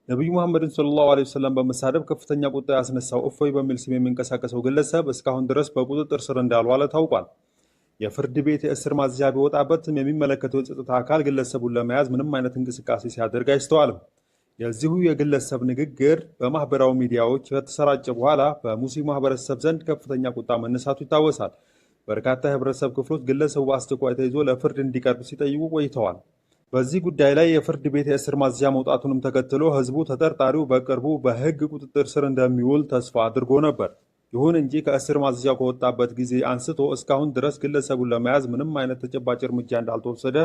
ነቢዩ መሐመድን ሰለላሁ ዐለይሂ ወሰለም በመሳደብ ከፍተኛ ቁጣ ያስነሳው እፎይ በሚል ስም የሚንቀሳቀሰው ግለሰብ እስካሁን ድረስ በቁጥጥር ስር እንዳልዋለ ታውቋል። የፍርድ ቤት የእስር ማዘዣ ቢወጣበትም የሚመለከተው የጸጥታ አካል ግለሰቡን ለመያዝ ምንም አይነት እንቅስቃሴ ሲያደርግ አይስተዋልም። የዚሁ የግለሰብ ንግግር በማህበራዊ ሚዲያዎች ከተሰራጨ በኋላ በሙስሊሙ ማህበረሰብ ዘንድ ከፍተኛ ቁጣ መነሳቱ ይታወሳል። በርካታ የህብረተሰብ ክፍሎች ግለሰቡ በአስቸኳይ ተይዞ ለፍርድ እንዲቀርብ ሲጠይቁ ቆይተዋል። በዚህ ጉዳይ ላይ የፍርድ ቤት የእስር ማዘዣ መውጣቱንም ተከትሎ ህዝቡ ተጠርጣሪው በቅርቡ በህግ ቁጥጥር ስር እንደሚውል ተስፋ አድርጎ ነበር። ይሁን እንጂ ከእስር ማዘዣው ከወጣበት ጊዜ አንስቶ እስካሁን ድረስ ግለሰቡን ለመያዝ ምንም አይነት ተጨባጭ እርምጃ እንዳልተወሰደ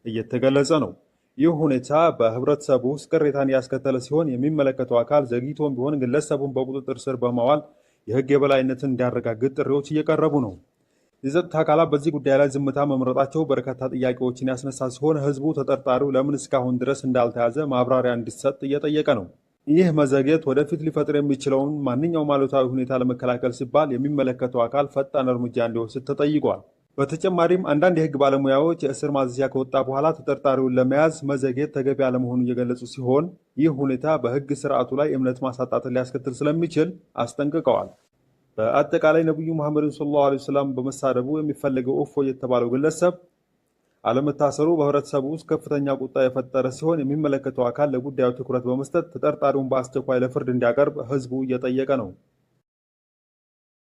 እየተገለጸ ነው። ይህ ሁኔታ በህብረተሰቡ ውስጥ ቅሬታን ያስከተለ ሲሆን፣ የሚመለከተው አካል ዘግይቶም ቢሆን ግለሰቡን በቁጥጥር ስር በማዋል የህግ የበላይነትን እንዲያረጋግጥ ጥሪዎች እየቀረቡ ነው። የጸጥታ አካላት በዚህ ጉዳይ ላይ ዝምታ መምረጣቸው በርካታ ጥያቄዎችን ያስነሳ ሲሆን፣ ህዝቡ ተጠርጣሪው ለምን እስካሁን ድረስ እንዳልተያዘ ማብራሪያ እንዲሰጥ እየጠየቀ ነው። ይህ መዘግየት ወደፊት ሊፈጥር የሚችለውን ማንኛውም አሉታዊ ሁኔታ ለመከላከል ሲባል የሚመለከተው አካል ፈጣን እርምጃ እንዲወስድ ተጠይቋል። በተጨማሪም አንዳንድ የህግ ባለሙያዎች የእስር ማዘዣ ከወጣ በኋላ ተጠርጣሪውን ለመያዝ መዘግየት ተገቢ አለመሆኑን እየገለጹ ሲሆን፣ ይህ ሁኔታ በህግ ስርዓቱ ላይ እምነት ማሳጣትን ሊያስከትል ስለሚችል አስጠንቅቀዋል። በአጠቃላይ ነቢዩ መሐመድን ሰለላሁ ዐለይሂ ወሰለም በመሳደቡ የሚፈለገው እፎይ የተባለው ግለሰብ አለመታሰሩ በህብረተሰቡ ውስጥ ከፍተኛ ቁጣ የፈጠረ ሲሆን፣ የሚመለከተው አካል ለጉዳዩ ትኩረት በመስጠት ተጠርጣሪውን በአስቸኳይ ለፍርድ እንዲያቀርብ ህዝቡ እየጠየቀ ነው።